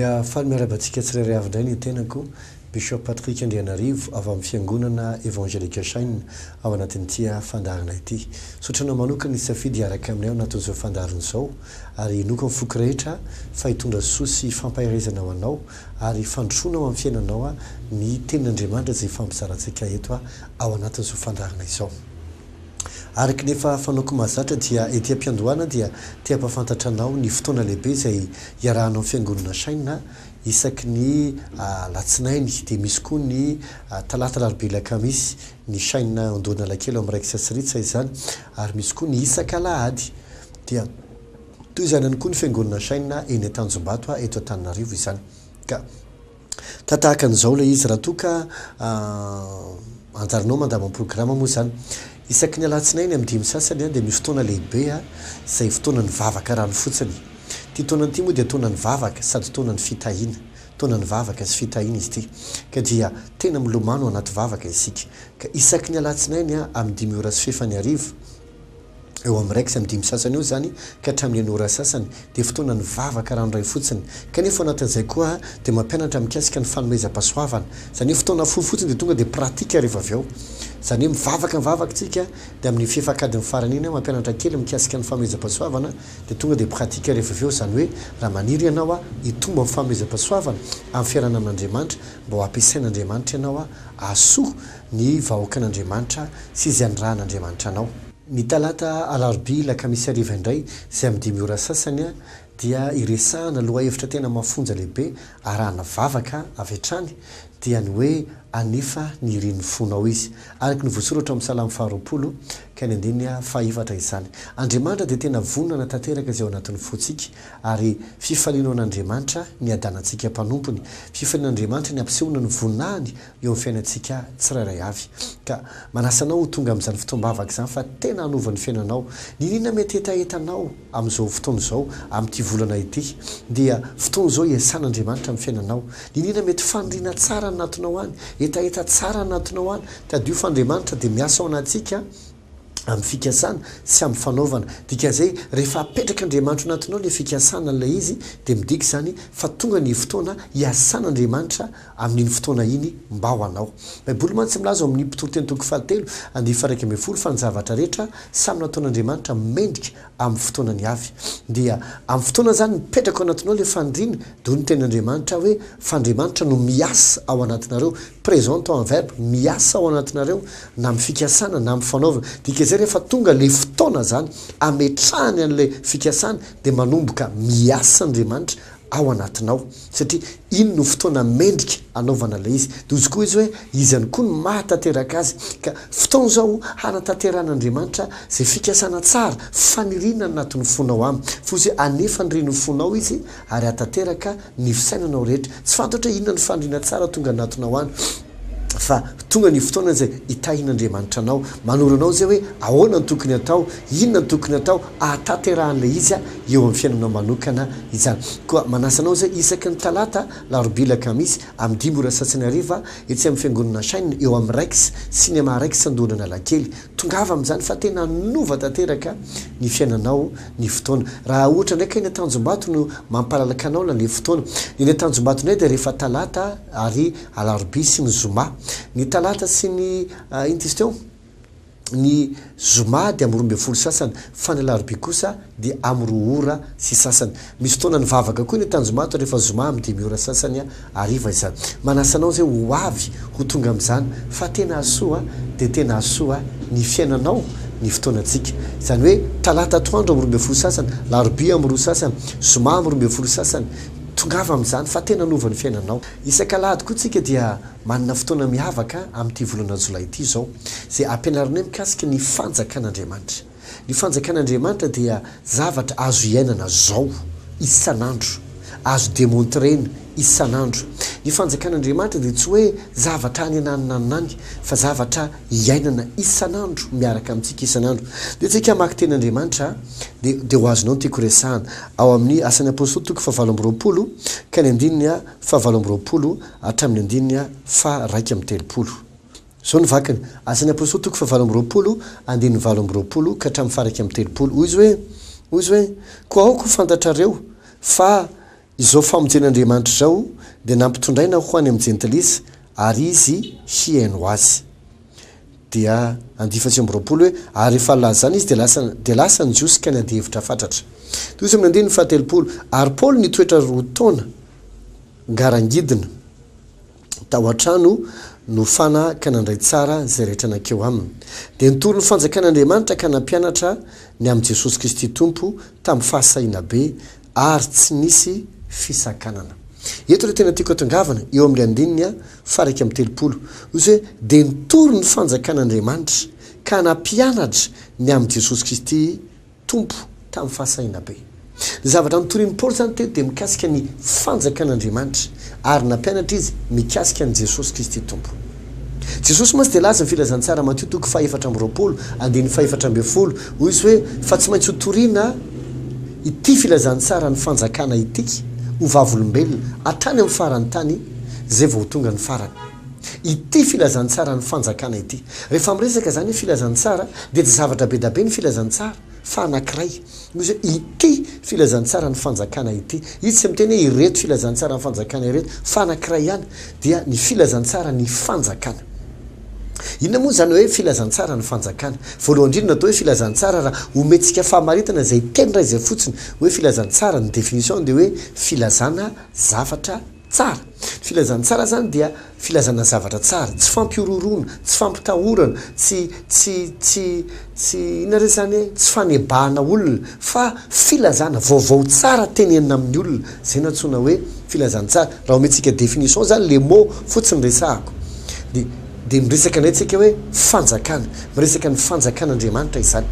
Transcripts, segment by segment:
Dia faly miarahaba antsika tsirairay avy indray ny tenako, Bishop Patrick Andrianarivo avy amin'ny Fiangonana Evangelique Shine ao anatin'ity fandaharana ity. Misaotra anao manokana nisafidy hiaraka aminay ao anatin'izao fandaharana izao ary inoako amin'ny foko rehetra fa hitondra soa sy fampaherezana ho anao ary fandrosoana ao amin'ny fiainanao ny tenin'Andriamanitra izay ifampizarantsika eto ao anatin'izao fandaharana izao. Araka ny efa fanaoko mahazatra dia ety am-piandohana dia te hampahafantatra anao ny fotoana lehibe izay iarahanao amin'ny Fiangonana Shine isaky ny alatsinainy dia misy koa ny talata alarobia alakamisy ny Shine Andohanalakely ao amin'ny Raikitra sy Ritsa izany ary misy koa ny isak'alahady dia toy izany ihany koa ny Fiangonana Shine eny Tanjombato eto Antananarivo izany ka Ka tahaka an'izao ilay izy, raha toa ka anjaranao mandamam-programa moa izany. Isaky ny alatsinainy amin'ny dimy sasany dia misy fotoana lehibe izay fotoanan'ny vavaka rano fotsiny. Ity taona ity moa dia taonan'ny vavaka sady taonan'ny fitahiana. Taonan'ny vavaka sy fitahiana izy ity. Ka dia tena milomano anaty vavaka isika. Ka isaky ny alatsinainy amin'ny dimy ora sy fefany hariva, eo amin'ny iraika sy amin'ny dimy sasany eo izany ka hatramin'ny enina ora sasany dia fotoana ny vavaka ranoray fotsiny. Kanefa ao anatin'izay koa dia mampianatra mikasika ny fanomezam-pahasoavana. Izany hoe fotoana fohy fotsiny dia tonga dia pratika rehefa avy eo. Izany hoe mivavaka mivavaka isika dia amin'ny fefak'adiny farany iny mampianatra kely mikasika ny fanomezam-pahasoavana dia tonga dia pratika rehefa avy eo. Izany hoe raha maniry ianao hitombo amin'ny fanomezam-pahasoavana amin'ny fiarahana amin'Andriamanitra mba ho ampiasain'Andriamanitra ianao hahasoa ny vahoakan'Andriamanitra sy izay anirahan'Andriamanitra anao. Ny talata, alarobia, lakamisy hariva indray, izay amin'ny dimy ora sasany, dia hiresahana lohahevitra tena mafonja lehibe arahana vavaka avy hatrany, dia ny hoe Anefa ny irin'ny fonao izy. Araka ny voasoratra ao amin'ny Salamo faharoapolo, ka ny andininy fahefatra izany. Andriamanitra dia tena vonona hanatanteraka izay ao anatin'ny fontsika, ary fifaliana ho an'Andriamanitra ny hadanantsika mpanompony. Fifalian'Andriamanitra ny hampisehoana ny voninahiny eo amin'ny fiainantsika tsirairay avy. Ka manasa anao ho tonga amin'izany fotoam-bavaka izany fa tena hanova ny fiainanao. N'inon'inona mety hetahetanao amin'izao fotoana izao, amin'ity volana ity, dia fotoana izao hiasan'Andriamanitra amin'ny fiainanao. N'inon'inona mety faniriana tsara anatinao any, hetaheta tsara anatinao any, tadidio fa Andriamanitra dia miasa ao anatintsika amin'ny fikasana sy amin'ny fanaovana. Dikan'izay, rehefa apetrak'Andriamanitra ao anatinao ilay fikasana an'ilay izy, dia midika izany fa tonga ny fotoana hiasan'Andriamanitra amin'iny fotoana iny mba ho anao. Baiboly mantsy milaza ao amin'ny Mpitoriteny toko fahatelo andininy faha-11 fa ny zavatra rehetra samy nataon'Andriamanitra mendrika amin'ny fotoanany avy. Dia amin'ny fotoana izany mipetraka ao anatinao ilay faniriana, dia hoy ny tenin'Andriamanitra hoe fa Andriamanitra no miasa ao anatinareo, présent temps verbe, miasa ao anatinareo na amin'ny fikasana na amin'ny fanaovana. Dikan'izay rehefa tonga ilay fotoana izany ametrahany an'ilay fikasana dia manomboka miasa Andriamanitra ao anatinao satria iny no fotoana mendrika anaovana ilay izy. Dia hozy koa izy hoe izy ihany koa no mahatanteraka azy. Ka fotoana izao hanatanterahan'Andriamanitra izay fikasana tsara, faniriana anatin'ny fonao aminy. Fa hozy hoe hanefa ny rian'ny fonao izy ary hahatanteraka ny fisainanao rehetra. Tsy fantatra hoe inona ny faniriana tsara tonga anatinao any. Fa tonga ny fotoana izay hitahian'Andriamanitra anao, manoro anao izay hoe ahoana no tokony hatao, inona no tokony hatao hahatanterahan'ilay izy eo amin'ny fiainanao manokana izany. Koa manasa anao izay isaky ny talata, larobia, lakamisy, amin'ny dimy ora sasany hariva etsy amin'ny fiangonana Shine eo amin'ny Rex, Cinéma Rex Andohan'Analakely. Tongava amin'izany fa tena hanova tanteraka ny fiainanao ny fotoana. Raha ohatra indray ka eny Tanjombato no mampalalaka anao ilay fotoana. Ny eny Tanjombato indray dia rehefa talata ary alarobia sy ny zoma. Ny talata sy ny inona izy teo? Ny zoma dia amin'ny 12 sasany fa ny alarobia kosa dia amin'ny roa ora sy sasany. Misy fotoana nivavaka koa ny Tanjombato rehefa zoma amin'ny dimy ora sasany hariva izany. Manasa anao izay ho avy ho tonga amin'izany fa tena hahasoa dia tena hahasoa ny fiainanao ny fotoanantsika. Izany hoe talata atoandro amin'ny 12 sasany, larobia amin'ny roa sasany, zoma amin'ny 12 sasany. Tongava amin'izany fa tena hanova ny fiainanao. Isak'alahady koa tsika dia manana fotoana miavaka amin'ity volana jolay ity izao, izay ampianarinay mikasika ny fanjakan'Andriamanitra. Ny fanjakan'Andriamanitra dia zavatra azo iainana zao, isan'andro, azo demontrena isan'andro. Ny fanjakan'Andriamanitra dia tsy hoe zavatra any ananona any, fa zavatra iainana isan'andro, miaraka amintsika isan'andro. Ndeha tsika hamaky tenin'Andriamanitra dia dia ho azonao ny tiako resahana. Ao amin'ny Asan'ny Apostoly toko fahavalo amby 20 ka ny andininy fahavalo amby 20 hatramin'ny andininy faha-31. Izao no vakiny, Asan'ny Apostoly toko fahavalo amby 20, andininy 28 ka hatramin'ny faha-31. Hoy izy hoe, hoy izy hoe, Koa aoka ho fantatrareo fa. Izao famonjen'Andriamanitra izao dia nampitondraina ho any amin'ny Jentilisa, ary izy hihaino azy. Dia andihy faha-29 hoe, Ary rehefa nilaza izany izy, dia lasa, dia lasa ny Jiosy ka niady hevitra fatratra. Toy izy amin'ny andininy faha-30, Ary Paoly nitoetra roa taona ngarangidina tao an-trano nofana ka nandray tsara izay rehetra nankeo aminy. Dia nitory ny fanjakan'Andriamanitra ka nampianatra ny amin'i Jesosy Kristy Tompo tamin'ny fahasahiana be ary tsy nisy fisakanana. Eto ilay tena tiako hatongavana, eo amin'ilay andininy faha-31. Hoy izy hoe, Dia nitory ny fanjakan'Andriamanitra ka nampianatra ny amin'i Jesosy Kristy Tompo tamin'ny fahasahiana be. Ny zavatra notorian'i Paoly izany teto dia mikasika ny fanjakan'Andriamanitra, ary nampianatra izy mikasika an'i Jesosy Kristy Tompo. Jesosy mantsy dia laza ny filazantsara Matio toko faha-24 andininy faha-14, hoy izy hoe, Fa tsy maintsy hotorina ity filazantsaran'ny fanjakana ity ho vavolombelona hatrany amin'ny faran'ny tany, izay vao ho tonga ny farany. Ity filazantsaran'ny fanjakana ity. Rehefa miresaka izany hoe filazantsara dia tsy zavatra bedabe ny filazantsara fa anankiray. Misy hoe ity filazantsaran'ny fanjakana ity. Izy tsy miteny hoe ireto filazantsaran'ny fanjakana ireto fa anankiray ihany dia ny filazantsaran'ny fanjakana. Inona moa izany hoe filazantsaran'ny fanjakana? Voalohany indrindra ny atao hoe filazantsara raha omentsika famaritana izay teny iray izay fotsiny hoe filazantsara ny définition dia hoe filazana zavatra tsara. Ny filazantsara izany dia filazana zavatra tsara, tsy fampihorohoroana, tsy fampitahorana, tsy, tsy, tsy, tsy, inona re izany e, tsy fanebahana olona, fa filazana vaovao tsara tenenina amin'ny olona, izay no antsoina hoe filazantsara. Raha omentsika définition izany le mot fotsiny resahako, dia, dia miresaka indray tsika hoe fanjakana, miresaka ny fanjakan'Andriamanitra izany.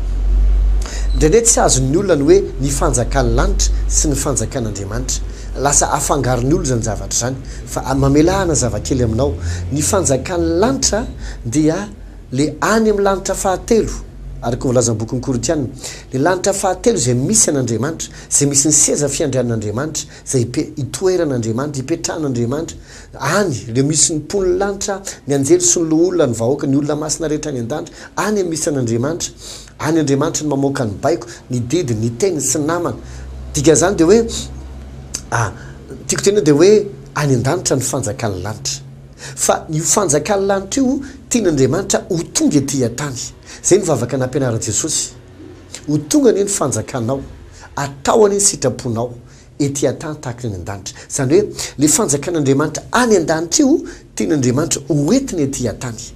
Indraindray tsy azon'ny olona ny hoe ny fanjakan'ny lanitra sy ny fanjakan'Andriamanitra. Lasa afangaron'ny olona izany zavatra izany. Fa mamelà hanazava kely aminao. Ny fanjakan'ny lanitra dia le any amin'ny lanitra fahatelo, araka ny voalazan'ny bokin'ny Korintiana. Le lanitra fahatelo izay misy an'Andriamanitra, izay misy ny seza fiandrianan'Andriamanitra, izay ipe- itoeran'Andriamanitra, ipetrahan'Andriamanitra. Any, le misy ny mponin'ny lanitra, ny anjely sy ny loholona, ny vahoaka, ny olona masina rehetra any an-danitra, any no misy an'Andriamanitra. Any Andriamanitra no mamoaka ny baiko, ny didy, ny teny sy ny namana. Dikan'izany dia hoe, ah, tiako tenena dia hoe any an-danitra ny fanjakan'ny lanitra. Fa io fanjakan'ny lanitra io tian'Andriamanitra ho tonga ety an-tany. Izay no vavaka nampianarin'i Jesosy. Ho tonga anie ny fanjakanao, atao anie ny sitraponao, ety an-tany tahaka ny any an-danitra. Izany hoe, ilay fanjakan'Andriamanitra any an-danitra io, tian'Andriamanitra ho entina ety an-tany.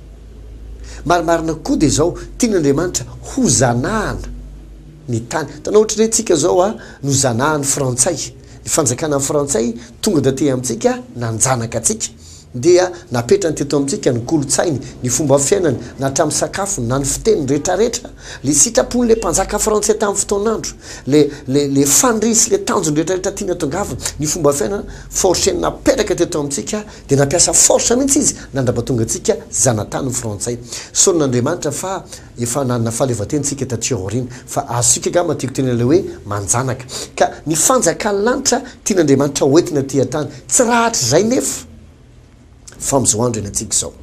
Marimarina kokoa dia izao, tian'Andriamanitra hozanahana ny tany. Hitanao ohatra hoe tsika izao a, nozanahan'ny frantsay. Ny fanjakana frantsay tonga taty amintsika nanjanaka antsika. Dia napetrany teto amintsika ny kolontsainy, ny fomba fiainany, na hatramin'ny sakafony, na ny fiteniny, retraretra. Le sitrapon'le mpanjaka frantsay tamin'ny fotoan'andro, le le le faniriany sy le tanjony retraretra tiany hatongavana, ny fomba fiainana, forceny napetraka teto amintsika, dia nampiasa force mihitsy izy nandrapatonga antsika zanatany frantsay. Saorin'Andriamanitra fa efa nanana fahaleovantena isika taty aoriana. Fa azontsika angamba tiako tenenina ilay hoe manjanaka. Ka ny fanjakan'ny lanitra tian'Andriamanitra ho entina aty an-tany. Tsy rahatrizay nefa fa amin'izao andro iainantsika izao.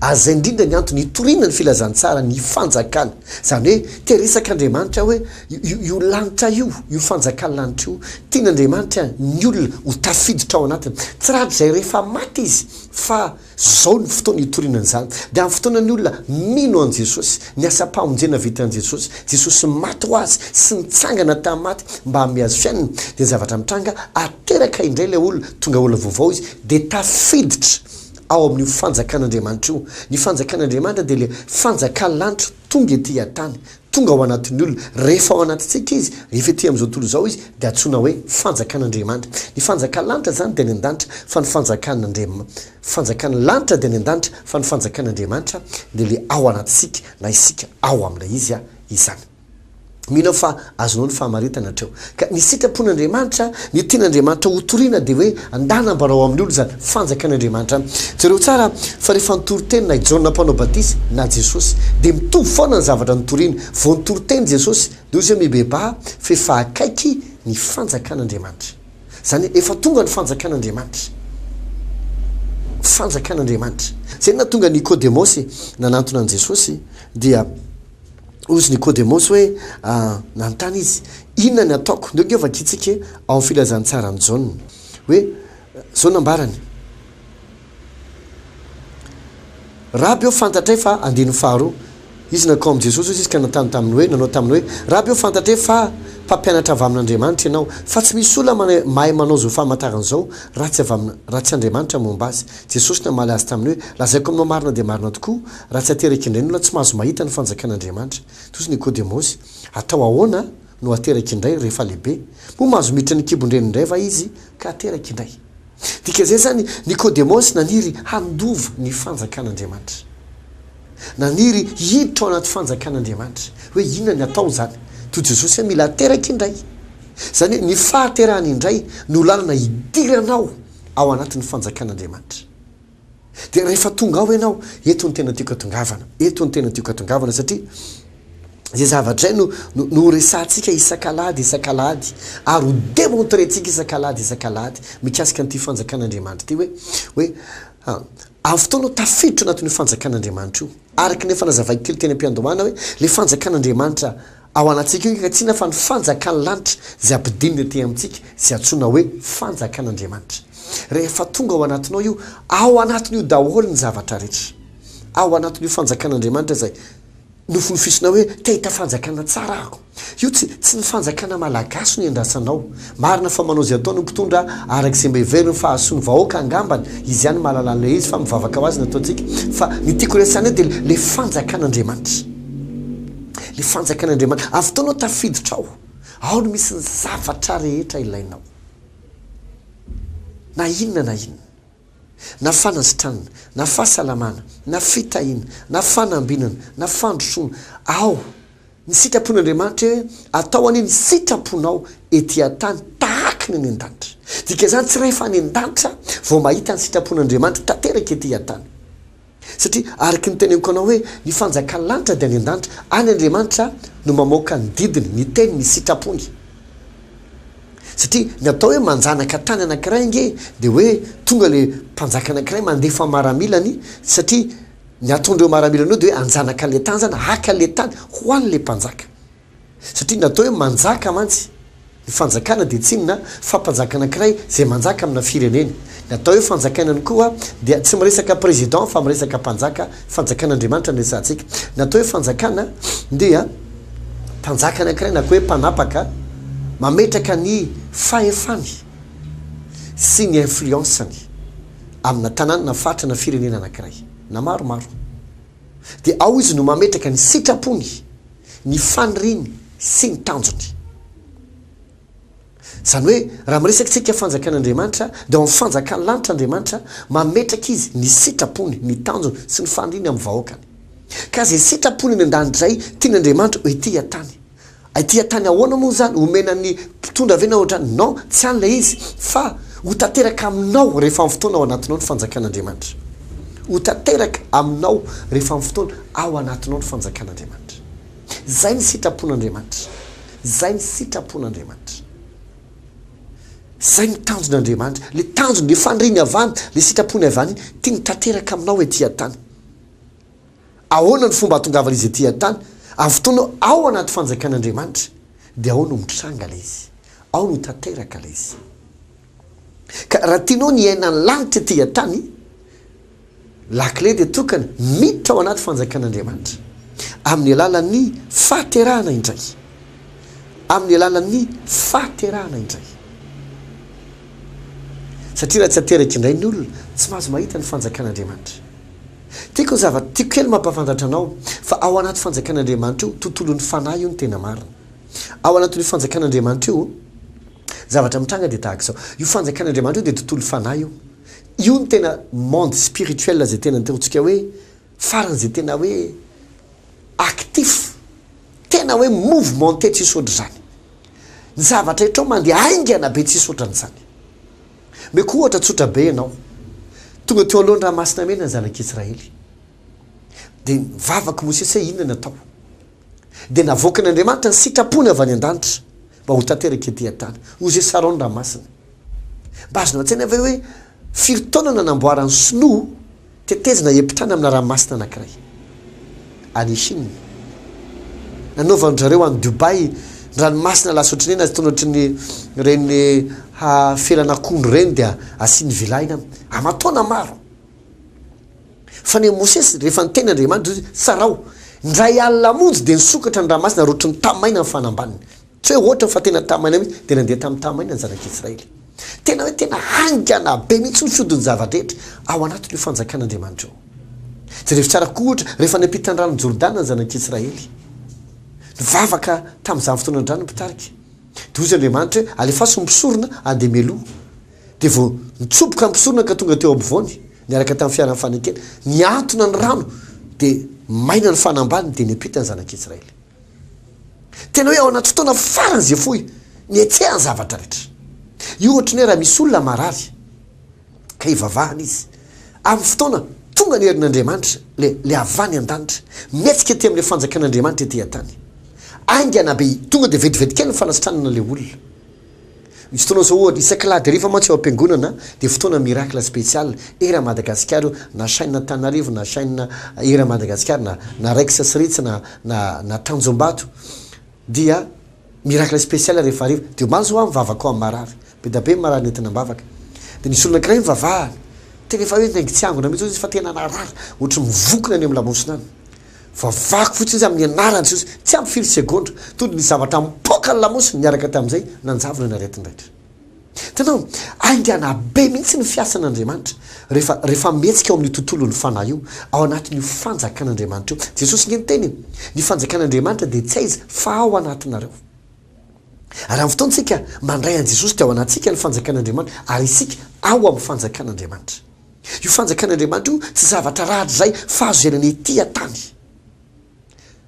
Ary izay indrindra ny antony hitoriana ny filazantsara ny fanjakana. Izany hoe te resaka Andriamanitra hoe io io lanitra io, io fanjakan'ny lanitra io, tian'Andriamanitra ny olona ho tafiditra ao anatiny. Tsy rahatrizay rehefa maty izy fa Zao ny fotoana hitoriana an'izany. Dia amin'ny fotoana ny olona mino an'i Jesosy, ny asam-pamonjena vitan'i Jesosy, Jesosy maty ho azy sy nitsangana tamin'ny maty mba hanome azy fiainana, dia ny zavatra mitranga, ateraka indray ilay olona, tonga olona vaovao izy, dia tafiditra ao amin'io fanjakan'Andriamanitra io. Ny fanjakan'Andriamanitra dia ilay fanjakan'ny lanitra tonga ety an-tany, tonga ao anatin'ny olona. Rehefa ao anatintsika izy, rehefa ety amin'izao tontolo izao izy, dia antsoina hoe fanjakan'Andriamanitra. Ny fanjakan'ny lanitra izany dia any an-danitra, fa ny fanjakan'Andriam, fanjakan'ny lanitra dia any an-danitra, fa ny fanjakan'Andriamanitra dia ilay ao anatintsika, na isika ao amin'ilay izy izany. Mino aho fa azonao ny fahamaritana hatreo. Ka ny sitrapon'Andriamanitra, ny tian'Andriamanitra hotorina dia hoe andana ambarao amin'ny olona izany fanjakan'Andriamanitra any. Jereo tsara fa rehefa nitory teny na i Jaona mpanao batisa na Jesosy dia mitovy foana ny zavatra notoriny. Vao nitory teny Jesosy dia hoy izy hoe mibebaha fa efa akaiky ny fanjakan'Andriamanitra. Izany hoe efa tonga ny fanjakan'Andriamanitra. Fanjakan'Andriamanitra. Izay no nahatonga Nikodemosy nanantona an'i Jesosy dia. Hozy Nikodemosy hoe, nanontany izy, Inona ny ataoko? Ndeo ange vakintsika ao amin'ny Filazantsaran'i Jaona. Hoe, izao nambarany, Raby ô, fantatray fa, andininy faharoa, izy nankao amin'i Jesosy hozy izy ka nanontany taminy hoe, nanao taminy hoe, Raby ô, fantatray fa mpampianatra avy amin'Andriamanitra ianao, fa tsy misy olona mahay manao izao famantarana izao raha tsy avy amin, raha tsy Andriamanitra momba azy. Jesosy namaly azy taminy hoe, Lazaiko aminao marina dia marina tokoa, raha tsy ateraka indray ny olona, tsy mahazo mahita ny fanjakan'Andriamanitra. Toa Nikodemosy, Atao ahoana no ateraka indray rehefa lehibe? Moa mahazo miditra ny kibon-dreniny indray va izy ka ateraka indray? Dikan'izay izany, Nikodemosy naniry handova ny fanjakan'Andriamanitra. Naniry hiditra ao anaty fanjakan'Andriamanitra. Hoe inona ny atao izany? Toa Jesosy hoe mila ateraka indray. Izany hoe ny fahaterahana indray no lalana hidiranao ao anatin'ny fanjakan'Andriamanitra. Dia rehefa tonga ao ianao, eto no tena tiako atongavana, eto no tena tiako atongavana satria izay zavatra izay no no no horesahantsika isak'alahady isak'alahady ary ho demontrer-tsika isak'alahady isak'alahady mikasika an'ity fanjakan'Andriamanitra ity hoe hoe amin'ny fotoana aho tafiditra ao anatin'io fanjakan'Andriamanitra io, araka ny efa nazavaiko kely teny am-piandohana hoe ilay fanjakan'Andriamanitra Ao anatintsika io ankehitriny fa ny fanjakan'ny lanitra izay ampidinina ety amintsika izay antsoina hoe fanjakan'Andriamanitra. Rehefa tonga ao anatinao io, ao anatin'io daholo ny zavatra rehetra. Ao anatin'io fanjakan'Andriamanitra izay nofinofisinao hoe te hahita fanjakana tsara aho. Io tsy tsy ny fanjakana malagasy no iandrasanao. Marina fa manao izay ataony ny mpitondra araka izay mba heveriny fa hahasoa ny vahoaka angambany, izy ihany mahalala an'ilay izy fa mivavaka ho azy ny ataontsika. Fa ny tiako resahina eto dia ilay fanjakan'Andriamanitra. Ilay fanjakan'Andriamanitra. Amin'ny fotoana tafiditra ao, ao no misy ny zavatra rehetra ilainao. Na inona na inona. Na fanasitranana, na fahasalamana, na fitahiana, na fanambinana, na fandrosoana. Ao. Ny sitrapon'Andriamanitra hoe atao anie ny sitraponao ety an-tany tahaka ny any an-danitra. Dikan'izany tsy rehefa any an-danitra vao mahita ny sitrapon'Andriamanitra tanteraka ety an-tany. Satria araka ny teneniko anao hoe ny fanjakan'ny lanitra dia any an-danitra, any Andriamanitra no mamoaka ny didiny, ny teniny, ny sitrapony. Satria ny atao hoe manjanaka tany anankiray ange dia hoe tonga le mpanjaka anankiray mandefa maramilany satria ny ataon'ireo maramilany ireo dia hoe hanjanaka le tany zany, haka le tany ho an'le mpanjaka. Satria ny atao hoe manjaka mantsy, ny fanjakana dia tsy inona fa mpanjaka anankiray izay manjaka amina firenena. Ny atao hoe fanjakana ihany koa dia tsy miresaka président fa miresaka mpanjaka, fanjakan'Andriamanitra no resahantsika. Ny atao hoe fanjakana dia mpanjaka anankiray na koa hoe mpanapaka mametraka ny fahefany sy ny influence-ny amina tanàna na faritra na firenena anankiray na maromaro. Dia ao izy no mametraka ny sitrapony, ny faniriany sy ny tanjony. Izany hoe, raha miresaka isika fanjakan'Andriamanitra, dia ao amin'ny fanjakan'ny lanitra Andriamanitra, mametraka Izy ny sitrapony, ny tanjony sy ny faniriany amin'ny vahoakany. Ka izay sitrapony any an-danitra izay, tian'Andriamanitra ho ety an-tany. Aty an-tany ahoana moa izany? Omena ny mpitondra ve na ohatrany? Non, tsy any ilay izy fa ho tanteraka aminao rehefa amin'ny fotoana ao anatinao ny fanjakan'Andriamanitra. Ho tanteraka aminao rehefa amin'ny fotoana ao anatinao ny fanjakan'Andriamanitra. Izay ny sitrapon'Andriamanitra. Izay ny sitrapon'Andriamanitra. Izay ny tanjon'Andriamanitra. Ilay tanjony, ilay faniriany avy any, ilay sitrapony avy any, tiany tanteraka aminao ety an-tany. Ahoana ny fomba hahatongavan'izy ety an-tany? Amin'ny fotoana ao anaty fanjakan'Andriamanitra, dia ao no mitranga ilay izy. Ao no tanteraka ilay izy. Ka raha tianao ny hiaina ny lanitra ety an-tany, lakile dia tokana, miditra ao anaty fanjakan'Andriamanitra. Amin'ny alalan'ny fahaterahana indray. Amin'ny alalan'ny fahaterahana indray. Satria raha tsy ateraka indray ny olona, tsy mahazo mahita ny fanjakan'Andriamanitra. Tiako ny zava tiako kely mampahafantatra anao fa ao anaty fanjakan'Andriamanitra io, tontolon'ny fanahy io no tena marina. Ao anatin'io fanjakan'Andriamanitra io, zavatra mitranga dia tahaka izao. Io fanjakan'Andriamanitra io dia tontolo fanahy io. Io no tena monde spirituel izay tena ataontsika hoe faran'izay tena hoe actif, tena hoe mouvementé tsisy ohatr'izany. Ny zavatra rehetra ao mandeha haingana be tsisy ohatran'izany. Omeko ohatra tsotra be ianao. Tonga teo alohan'ny Ranomasina Mena ny zanak'Israely. Dia nivavaka i Mosesy hoe inona no atao. Dia navoakan'Andriamanitra ny sitrapony avy any an-danitra mba ho tanteraka ety an-tany. Hoy izy hoe sarao ny ranomasina. Mba azonao an-tsaina ve hoe firy taona nanamboaran'ny sinoa tetezana hiampitana amina ranomasina anankiray any Chine? Nanaovan-dry zareo any Dubaï, ny ranomasina lasa ohatran'ny inona, ataony ohatran'ny ireny felan'akondro ireny dia asiany villa iny aman-taona maro. Fa ny an'i Mosesy, rehefa niteny Andriamanitra izy hoe, Sarao, indray alina monjy dia nisokatra ny ranomasina ary ohatran'ny tany maina ny fanambaniny. Tsy hoe ohatrany fa tena tany maina mihitsy, dia nandeha tamin'ny tany maina ny zanak'Israely. Tena hoe tena haingana be mihitsy ny fihodin'ny zava-drehetra ao anatin'io fanjakan'Andriamanitra io. Jerevo tsara koa ohatra, rehefa niampita ny ranon'i Jordana ny zanak'Israely. Nivavaka tamin'izany fotoana izany ny mpitarika. Dia hoy Andriamanitra hoe, Alefaso ny mpisorona handeha mialoha. Dia vao nitsoboka ny mpisorona ka tonga teo ampovoany, niaraka tamin'ny fiaran'ny fanekena, nihantona ny rano, dia maina ny fanambaniny, dia niampita ny zanak'Israely. Tena hoe ao anaty fotoana faran'izay fohy, nihetseha ny zavatra rehetra. Io ohatry ny hoe raha misy olona marary, ka hivavahana izy, amin'ny fotoana tonga ny herin'Andriamanitra, le, le avy any an-danitra, mihetsika ety amin'ilay fanjakan'Andriamanitra ety an-tany. Haingana be, tonga dia vetivety kely ny fanasitranana ilay olona. Misy fotoana zao ohatra, isaky lahady hariva mantsy ao am-piangonana dia fotoana miracle spécial eran'i Madagasikara io, na chaîne Antananarivo na chaîne eran'i Madagasikara na na Rex sy Ritz na na na Tanjombato dia miracle spécial rehefa hariva. Dia omaly zao aho mivavaka ao amin'ny marary, be dia be ny marary nentina am-bavaka. Dia nisy olona anankiray nivavahana, tena efa hoe naingo tsy angona mihitsy izy fa tena narary, ohatry ny mivokona any amin'ny lamosina any. Vavako fotsiny izy amin'ny anaran'i Jesosy, tsy ampy firy segondra, tonga nisy zavatra mipoaka ny lamosiny niaraka tamin'izay, nanjavona ny aretina rehetra. Hitanao, haingana be mihitsy ny fiasan'Andriamanitra rehefa, rehefa mihetsika ao amin'io tontolon'ny fanahy io, ao anatin'io fanjakan'Andriamanitra io. Jesosy nge niteny e, ny fanjakan'Andriamanitra dia tsy aiza fa ao anatinareo. Ary amin'ny fotoantsika mandray an'i Jesosy dia ao anatintsika ny fanjakan'Andriamanitra, ary isika ao amin'ny fanjakan'Andriamanitra. Io fanjakan'Andriamanitra io tsy zavatra rahatrizay fa azo iainana ety an-tany.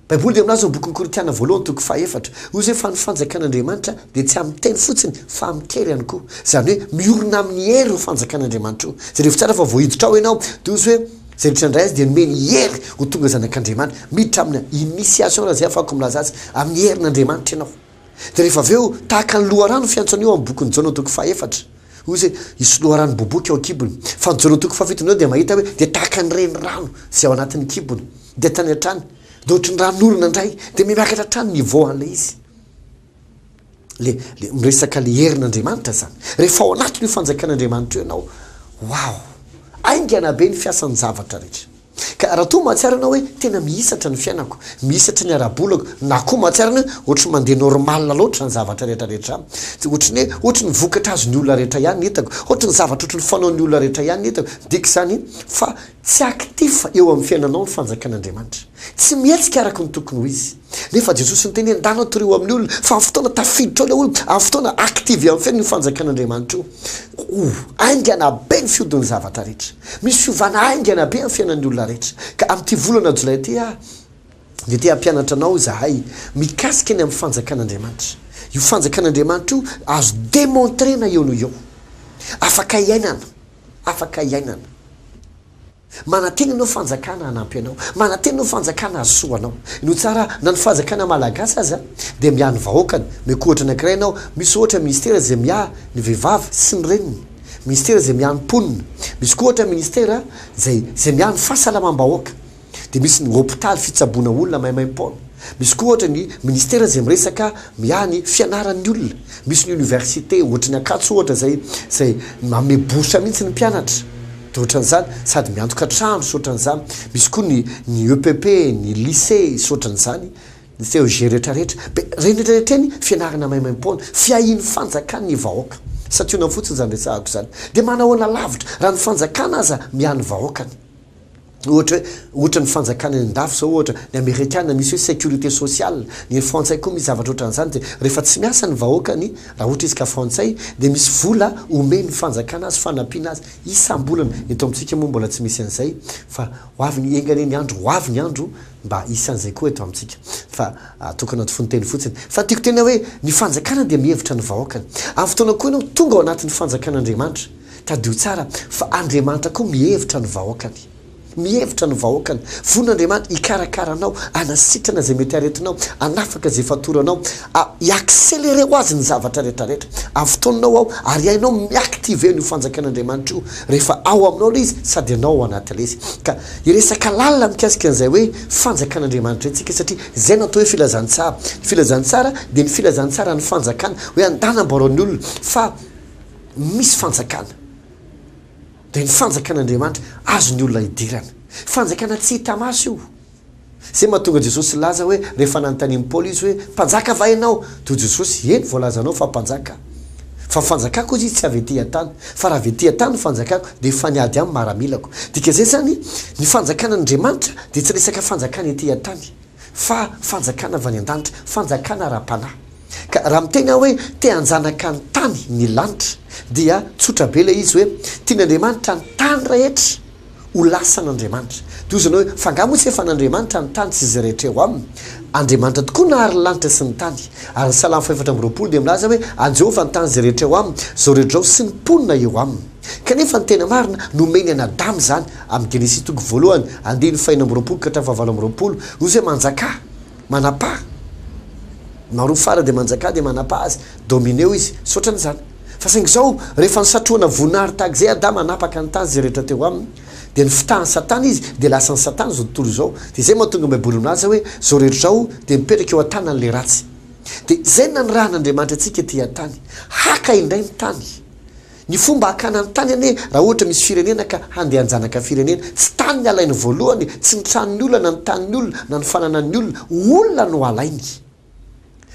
Baiboly dia milaza ao amin'ny bokin'ny Korintiana voalohany toko fahaefatra, hoy izy hoe fa ny fanjakan'Andriamanitra dia tsy amin'ny teny fotsiny fa amin-kery ihany koa. Izany hoe miorina amin'ny hery io fanjakan'Andriamanitra io. Jerevo tsara fa vao hiditra ao ianao dia hoy izy hoe izay rehetra nandray azy dia nomeny hery ho tonga zanak'Andriamanitra. Miditra amina initiation raha izay ahafahako milaza azy, amin'ny herin'Andriamanitra ianao. Dia rehefa avy eo, tahaka ny loharano fiantso an'io ao amin'ny bokin'i Jaona toko fahaefatra. Hoy izy hoe, Hisy loharano boboky ao an-kibony. Fa ny Jaona toko fahafito indray dia mahita hoe dia tahaka ny renirano izay ao anatin'ny kibony. Dia hatrany hatrany, dia ohatry ny ranon'orana indray, dia miakatra hatrany niveau an'ilay izy. Le, le, miresaka le herin'Andriamanitra izany. Rehefa ao anatin'io fanjakan'Andriamanitra io ianao, wow! Haingana be ny fiasan'ny zavatra rehetra. Ka raha toa mahatsiaro ianao hoe tena mihisatra ny fiainako, mihisatra ny ara-bolako, na koa mahatsiaro ianao hoe ohatry ny mandeha normal loatra ny zavatra rehetra rehetra, tsy ohatry ny hoe ohatry ny vokatra azon'ny olona rehetra ihany ny hitako, ohatry ny zavatra ohatry ny fanaon'ny olona rehetra ihany ny hitako, midika izany fa tsy actif eo amin'ny fiainanao ny fanjakan'Andriamanitra. Tsy mihetsika araka ny tokony ho izy. Nefa Jesosy niteny hoe ndana torio amin'ny olona fa amin'ny fotoana tafiditra ao ilay olona, amin'ny fotoana active amin'ny fiainany io fanjakan'Andriamanitra io. Oh, haingana be ny fihodin'ny zavatra rehetra. Misy fiovana haingana be amin'ny fiainan'ny olona rehetra. Ka amin'ity volana jolay ity aho dia te hampianatra anao izahay mikasika ny amin'ny fanjakan'Andriamanitra. Io fanjakan'Andriamanitra io azo demontrena eo no eo. Afaka iainana. Afaka iainana. Manantena ianao fanjakana hanampy anao. Manantena ianao fanjakana hahasoa anao. Inoa tsara na ny fanjakana malagasy aza dia miahy ny vahoakany. Omeko ohatra anankiray ianao, misy ohatra ministera izay miahy ny vehivavy sy ny reniny. Ministera izay miahy ny mponina. Misy koa ohatra ministera izay izay miahy ny fahasalamam-bahoaka. Dia misy ny hopitaly fitsaboana olona maimaim-poana. Misy koa ohatra ny ministera izay miresaka miahy ny fianaran'ny olona. Misy ny université ohatry ny Ankatso ohatra izay izay manome bourse mihitsy ny mpianatra. Dia ohatran'izany, sady miantoka trano sy ohatran'izany. Misy koa ny ny EPP, ny lycée sy ohatran'izany, ny CEG rehetrarehetra. Be, ireny rehetrarehetra ireny fianarana maimaim-poana, fiahian'ny fanjakana ny vahoaka. Santionany fotsiny izany resahako izany. Dia manahoana lavitra raha ny fanjakana aza miahy ny vahoakany. Ohatra hoe, ohatra ny fanjakana any an-dafy izao ohatra, ny amerikana misy hoe sécurité sociale, ny frantsay koa misy zavatra ohatran'izany dia rehefa tsy miasa ny vahoakany, raha ohatra izy ka frantsay, dia misy vola omen'ny fanjakana azy fanampiana azy isam-bolana, eto amintsika moa mbola tsy misy an'izay fa ho avy ny, enga anie ny andro, ho avy ny andro mba hisy an'izay koa eto amintsika fa ataoko anaty fononteny fotsiny. Fa tiako tena hoe ny fanjakana dia mihevitra ny vahoakany. Amin'ny fotoana koa ianao tonga ao anatin'ny fanjakan'Andriamanitra, Tadidio tsara fa Andriamanitra koa mihevitra ny vahoakany. Mihevitra ny vahoakany. Vonona Andriamanitra hikarakara anao, hanasitrana izay mety aretinao, hanafaka izay fatoranao, hi-accelerer ho azy ny zavatra rehetrarehetra. Amin'ny fotoananao ao, ary hainao mi-activer an'io fanjakan'Andriamanitra io rehefa ao aminao ilay izy sady ianao ao anatin'ilay izy. Ka hiresaka lalina mikasika an'izay hoe fanjakan'Andriamanitra izay tsika satria izay no atao hoe filazantsara. Ny filazantsara dia ny filazantsaran'ny fanjakana, hoe andana ambarao ny olona fa misy fanjakana. Dia ny fanjakan'Andriamanitra azon'ny olona idirana. Fanjakana tsy hita maso io. Izay mahatonga Jesosy nilaza hoe, rehefa nanontanian'i Paoly izy hoe, Mpanjaka va ianao? Dia hoy Jesosy, Eny, voalazanao fa mpanjaka aho. Fa ny fanjakako, hozy izy, tsy avy ety an-tany. Fa raha avy ety an-tany ny fanjakako, dia efa niady amin'ny maramilako. Dikan'izay izany, ny fanjakan'Andriamanitra dia tsy resaka fanjakana ety an-tany. Fa fanjakana avy any an-danitra, fanjakana ara-panahy. Ka raha miteny aho hoe te hanjanaka ny tany ny lanitra dia tsotra be ilay izy hoe tian'Andriamanitra ny tany rehetra ho lasan'Andriamanitra. Dia hoy izy hoe fa angaha moa tsy efa an'Andriamanitra ny tany sy izay rehetra eo aminy? Andriamanitra tokoa nahary ny lanitra sy ny tany. Ary ny Salamo fahefatra amby 20 dia milaza hoe an'i Jehovah ny tany izay rehetra eo aminy, izao rehetra izao sy ny mponina eo aminy. Kanefa ny tena marina, nomeny an'i Adama izany, amin'ny Genesisy toko voalohany, andininy fahenina amby 20 ka hatramin'ny fahavalo amby 20, hoy izy hoe manjakà. Manapaha. Maroa fara dia manjakà dia manapaha azy, domineo izy, sy ohatran'izany. Fa saingy izao, rehefa nisatrohana voninahary tahaka izay Adama hanapaka ny tany izay rehetra teo aminy, dia nifitahan'i Satana izy, dia lasan'i Satana izao tontolo izao. Dia izay mahatonga ny Baiboly milaza hoe, izao rehetra izao dia mipetraka eo an-tanan'ilay ratsy. Dia izay no nanirahan'Andriamanitra antsika ety an-tany, haka indray ny tany. Ny fomba hakana ny tany anie raha ohatra misy firenena ka handeha hanjanaka firenena, tsy tany ny alainy voalohany, tsy ny tranon'ny olona na ny tanin'ny olona na ny fananan'ny olona, olona no alainy.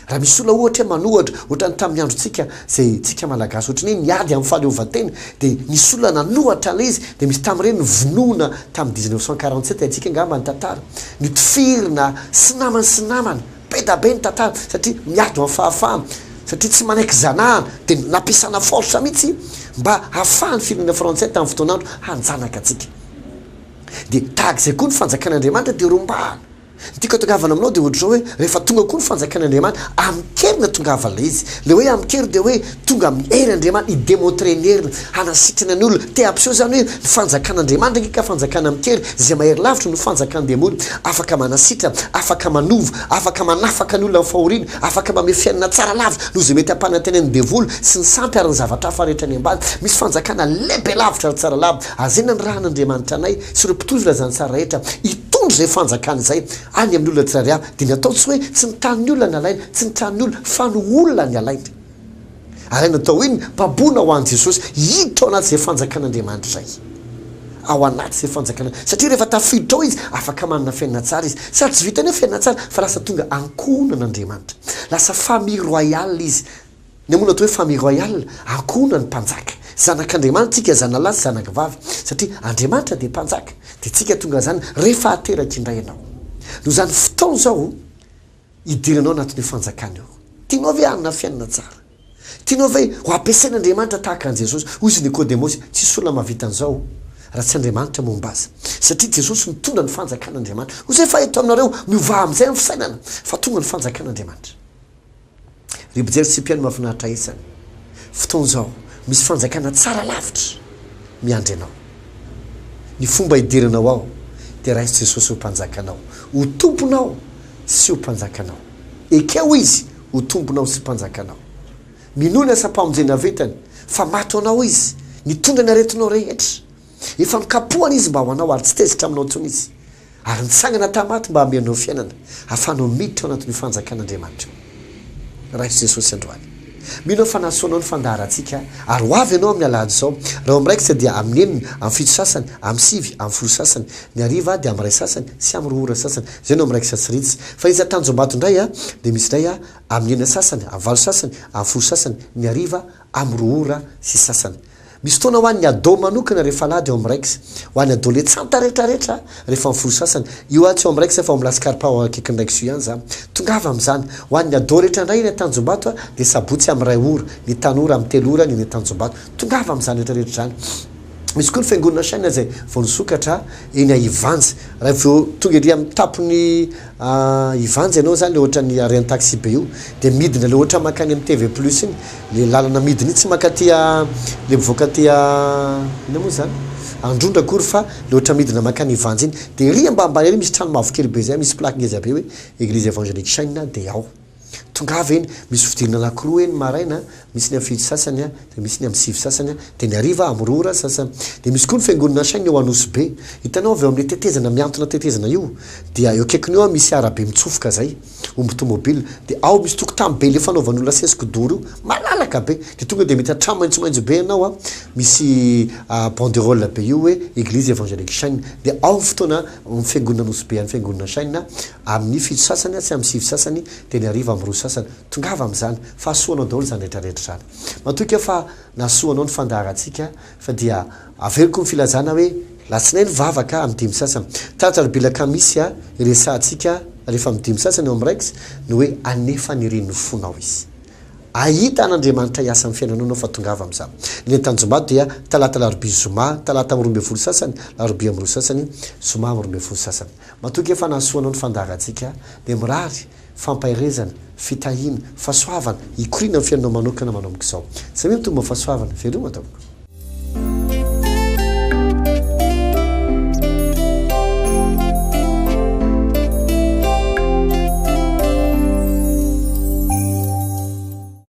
Raha misy olona ohatra hoe manohatra, ohatran'ny tamin'ny androntsika izay tsika malagasy ohatran'ny hoe niady amin'ny fahaleovantena dia nisy olona nanohatra an'ilay izy dia misy tamin'ireny novonoina tamin'ny 1947, haintsika angamba ny tantara, notifirina sy namany sy namany. Be da be ny tantara satria miady ho amin'ny fahafahana, satria tsy manaiky zanahana dia nampiasana force mihitsy mba hahafahan'ny firenena frantsay tamin'ny fotoan'andro hanjanaka antsika. Dia tahaka izay koa ny fanjakan'Andriamanitra dia rombahana. Ny tiako hatongavana aminao dia ohatr'izao hoe rehefa tonga koa ny fanjakan'Andriamanitra, amin-kery no hatongavan'ilay izy. Ilay hoe amin-kery dia hoe tonga amin'ny hery Andriamanitra, hi-demontrer ny heriny, hanasitrana ny olona. Te hampiseho izany hoe ny fanjakan'Andriamanitra ange ka fanjakana amin-kery, izay mahery lavitra noho fanjakan-demony, afaka manasitrana, afaka manova, afaka manafaka ny olona amin'ny fahoriana, afaka manome fiainana tsara lavitra noho izay mety hampanantenain'ny devoly sy ny sampy ary ny zavatra hafa rehetra any ambany. Misy fanjakana lehibe lavitra ary tsara lavitra. Ary izay nanirahan'Andriamanitra anay sy ireo mpitory filazantsara rehetra hitondra izay fanjakana izay any amin'ny olona tsirairay avy. Dia ny atao tsy hoe tsy ny tanin'ny olona ny alaina, tsy ny tranon'ny olona, fa ny olona ny alaina. Ary natao inona? Baboina ho an'i Jesosy hiditra ao anatin'izay fanjakan'Andriamanitra izay. Ao anatin'izay fanjakana. Satria rehefa tafiditra ao izy, afaka manana fiainana tsara izy. Sady tsy vitan'ny hoe fiainana tsara, fa lasa tonga ankohonan'Andriamanitra. Lasa famille royale izy. Inona moa no atao hoe famille royale? Ankohonan'ny mpanjaka. Zanak'Andriamanitra isika, zanalahy sy zanakavavy. Satria Andriamanitra dia mpanjaka. Dia tsika tonga izany rehefa ateraka indray ianao. Noho izany fotoana izao, hidiranao anatin'io fanjakana io. Tianao ve hanana fiainana tsara? Tianao ve ho ampiasain'Andriamanitra tahaka an'i Jesosy? Hoy izy Nikodemosy, Tsisy olona mahavita an'izao raha tsy Andriamanitra momba azy. Satria Jesosy mitondra ny fanjakan'Andriamanitra. Hoy izay fa eto aminareo, miovà amin'izay ny fisainana, fa tonga ny fanjakan'Andriamanitra. Ry mpijery sy mpihaino mahafinaritra isany, fotoana izao, misy fanjakana tsara lavitra miandry anao. Ny fomba hidiranao ao dia raiso Jesosy ho Mpanjakanao, ho Tomponao sy ho Mpanjakanao. Ekeo Izy ho Tomponao sy Mpanjakanao. Minoa ny asam-pamonjena vitany, fa maty ho anao Izy, nitondra ny aretinao rehetra. Efa nokapohana Izy mba ho anao ary tsy tezitra aminao intsony Izy. Ary nitsangana tamin'ny maty mba hameanao fiainana, ahafahanao miditra ao anatin'io fanjakan'Andriamanitra io. Raiso Jesosy androany. Mino aho fa nahasoa anao ny fandaharantsika, ary ho avy ianao amin'ny alahady izao. Raha ao amin'ny raikitra dia amin'ny enina, amin'ny fito sasany, amin'ny sivy, amin'ny folo sasany. Ny hariva dia amin'ny iray sasany sy amin'ny roa ora sasany. Izay no amin'ny raikitra sy ritsy. Fa etsy Tanjombato indray dia misy indray amin'ny enina sasany, amin'ny valo sasany, amin'ny folo sasany, ny hariva amin'ny roa ora sy sasany. Misy fotoana ho an'ny ado manokana rehefa alahady eo amin'ny Raikes. Ho an'ny adoletsanta rehetrarehetra rehefa amin'ny folo sasany. Io aho tsy ao amin'ny Raikes fa ao amin'ny Lascar Pao akaikin'ny Raikes io ihany za. Tongava amin'izany. Ho an'ny ado rehetra indray eny Antanjombato dia sabotsy amin'ny iray ora, ny tanora amin'ny telo ora ny eny Antanjombato. Tongava amin'izany rehetrarehetra izany. Misy koa ny fiangonana chaîne izay vao nisokatra eny Ivanja. Raha vao tonga ery amin'ny tapon'i Ivanja ianao izany, ilay ohatran'ny arrêt taxi be io, dia midina ilay ohatra mankany amin'ny TV plus iny, ilay lalana midina iny tsy mankaty le mivoaka aty inona moa izany? Androndra akory fa le ohatra midina mankany Ivanja iny. Dia ery ambanimbany ery misy trano mavokely be izay, misy plaque ngeza be hoe Eglise Evangelique Shine dia ao. Tongava eny, misy fidirana anankiroa eny maraina, misy ny amin'ny fito sasany dia misy ny amin'ny sivy sasany, dia ny hariva amin'ny roa ora sasany. Dia misy koa ny fiangonana Shine eo Anosibe. Hitanao avy eo amin'ilay tetezana mihantona tetezana io, dia eo akaikiny eo misy arabe mitsofoka izay. omby tomobile dia ao misy tokotany be le fanaovan'olona sesy kidoro io, malalaka be, dia tonga dia mahita trano maitsomaitso be ianao an, misy banderole be io hoe eglise evangelique shine, dia ao ny fotoana ny fiangonana Nosy Be any fiangonana shine amin'ny fito sasany sy amin'ny sivy sasany dia ny hariva amin'ny roa sasany, tongava amin'izany fa hahasoa anao daholo izany rehetra rehetra izany. Matoky aho fa nahasoa anao ny fandaharantsika Fa dia averiko ny filazana hoe latsinainy vavaka amin'ny dimy sasany. Taratra ry bilakamisy a, iresahantsika rehefa amin'ny dimy sasany eo amin'ny raik's ny hoe anefa nirian'ny fonao izy. Ahita an'Andriamanitra hiasa amin'ny fiainanao ianao fa tongava amin'izany. Ny eny Tanjombato dia talata larobia zoma, talata amin'ny 12 sasany, larobia amin'ny roa sasany, zoma amin'ny 12 sasany. Matoky aho fa nahasoa anao ny fandaharantsika dia mirary fampaherezana, fitahiana, fahasoavana, hikoriana amin'ny fiainanao manokana manomboka izao. Samia mitombo amin'ny fahasoavana. Veloma tompoko.